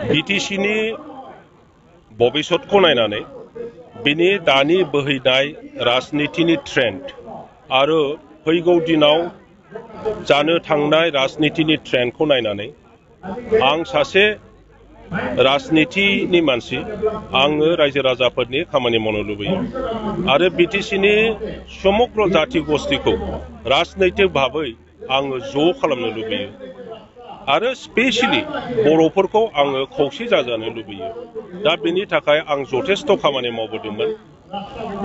बिटिसिनि भबिष्यतखौ नायनानै बिनि दानि बोहैनाय राजनितिनि ट्रेन्ड आरो फैगौ दिनाव जानो थांनाय राजनितिनि ट्रेन्डखौ नायनानै आं सासे राजनितिनि मानसि आङो रायजो राजाफोरनि खामानि मावनो लुबैयो आरो बिटिसिनि समग्र जाति गस्थिखौ राजनैतिक भाबै आङो ज' खालामनो लुबैयो आरो स्पेशली बर'फोरखौ आङो खौसे जाजानो लुबैयो। दा बेनि थाखाय आं जथेस्थ' खामानि मावबोदोंमोन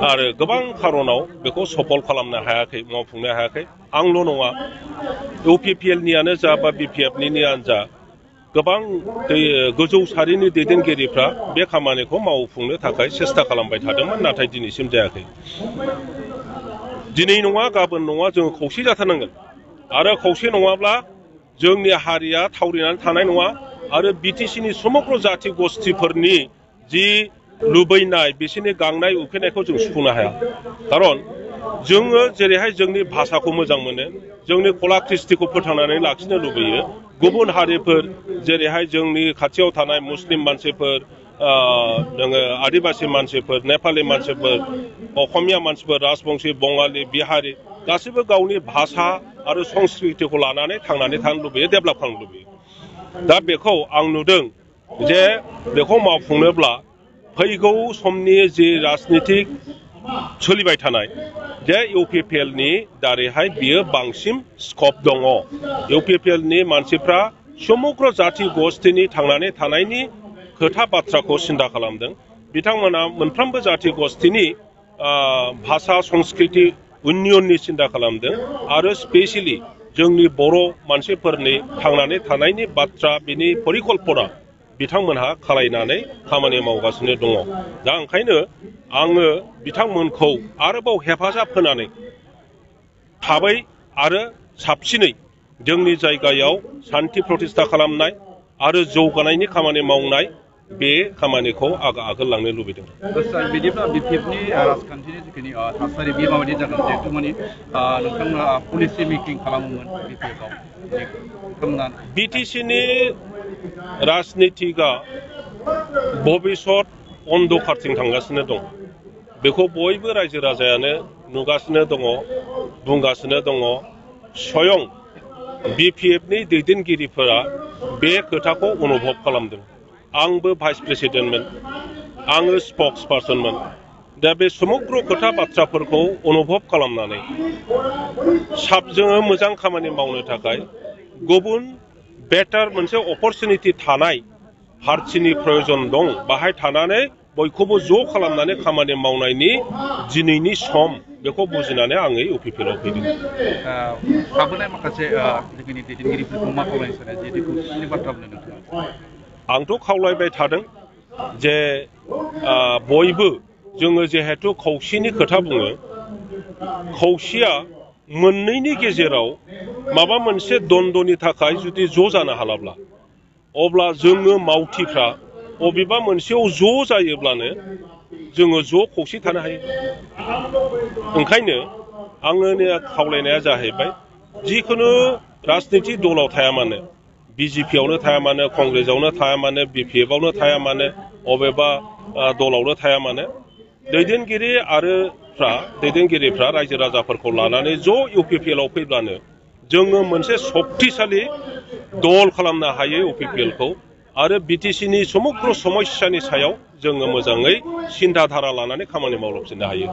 आरो गोबां खारनाव बेखौ सफल खालामनो हायाखै, मावफुंनो हायाखै। आंल' नङा, इउपिपिएलनियानो जा बा बिपिएफनियानो जा गोबां गोजौ सारिनि दैदेनगिरिफ्रा बे खामानिखौ मावफुंनो थाखाय सेस्था खालामबाय थादोंमोन, नाथाय दिनैसिम जायाखै। दिनै नङा गाबोन नङा जोङो खौसे जाथारनांगोन आरो खौसे नङाब्ला जोंनि हारिया थावरिनानै थानाय नङा आरो बिटिसिनि समग्र जाति गस्थिफोरनि जि लुबैनाय बिसोरनि गांनाय उखैनायखौ जों सुफुंनो हाया। खारन जोङो जेरैहाय जोंनि भाषाखौ मोजां मोनो, जोंनि कला कृष्टिखौ फोथांनानै लाखिनो लुबैयो, गुबुन हारिफोर जेरैहाय जोंनि खाथियाव थानाय मुस्लिम मानसिफोर, नोङो आदिबासि मानसिफोर, नेपालि मानसिफोर, असमिया मानसिफोर, राजबंशी, बंगाली, बिहारी गासैबो गावनि भाषा आरो संस्कृतिखौ लानानै थांनानै थानो लुबैयो, डेभेलप खालामनो लुबैयो। दा बेखौ आं नुदों जे बेखौ मावफुंनोब्ला फैगौ समनि जि राजनितिक सोलिबाय थानाय जे इउपिपिएलनि दारैहाय बियो बांसिन स्कप दङ। इउपिपिएलनि मानसिफ्रा समग्र जाति गस्थिनि थांनानै थानायनि खोथा बाथ्राखौ सिन्था खालामदों। बिथांमोना मोनफ्रोमबो जाति गस्थिनि भाषा संस्कृति उन्नयननि सिन्था खालामदों आरो स्पेशली जोंनि बर' मानसिफोरनि थांनानै थानायनि बाथ्रा बिनि परिकल्पना बिथांमोनहा खालायनानै खामानि मावगासिनो दङ। दा ओंखायनो आङो बिथांमोनखौ आरोबाव हेफाजाब होनानै थाबै आरो साबसिनै जोंनि जायगायाव सान्थि प्रतिष्ठा खालामनाय आरो जौगानायनि खामानि मावनाय बे खामानिखौ आगोल लांनो लुबैदों। सार बिदिब्ला बिपिएफनि राजखान्थिनि जिखिनि थासारि बे माबायदि जागोन जिहेतु माने नोंथांमोना पलिसि मेकिं खालामोमोन बिपिएफआव बिटिसिनि राजनितिकआ भबिष्यत अन्धकारथिं थांगासिनो दं। बेखौ बयबो रायजो राजायानो नुगासिनो दङ, बुंगासिनो दङ। स्वयं बिपिएफनि दैदेनगिरिफोरा बे खोथाखौ अनुभब खालामदों। आंबो भाइस प्रेसिडेन्टमोन, आङो स्पक्स पार्सनमोन। दा बे समग्र खोथा बाथ्राफोरखौ अनुभब खालामनानै जोङो मोजां खामानि मावनो थाखाय गुबुन बेटार मोनसे अपरचुनिटि थानाय हारसिनि प्रयजन दं। बाहाय थानानै बयखौबो ज' खालामनानै खामानि मावनायनि दिनैनि सम बेखौ बुजिनानै आङो इउपिपिएलआव फैदों। थाबोनाय माखासे जोंनि दैदेनगिरिफोरखौ मा खावलायनो सानो जिहेतु खौसेथिनि बाथ्रा बुंदों नोंथाङा? आंथ' खावलायबाय थादों जे बयबो जोङो जिहेतु खौसेनि खोथा बुङो, खौसेया मोननैनि गेजेराव माबा मोनसे द्वन्द्वनि थाखाय जुदि ज' जानो हालाब्ला अब्ला जोङो मावथिफ्रा बबेबा मोनसेयाव ज' जायोब्लानो जोङो ज' खौसे थानो हायो। ओंखायनो आंनि खावलायनाया जाहैबाय जिखुनु राजनितिक दलाव थाया मानो, बिजेपियावनो थाया मानो, कंग्रेसआवनो थाया मानो, बिपिएफआवनो थाया मानो, अबेबा दलावनो थाया मानो, दैदेनगिरिफ्रा रायजो राजाफोरखौ लानानै ज' इउपिपिएलआव फैब्लानो जोङो मोनसे सक्तिशालि दल खालामनो हायो इउपिपिएलखौ आरो बिटिसिनि समग्र समस्यानि सायाव जोङो मोजाङै सिन्था धारा लानानै खामानि मावलांफिननो हायो।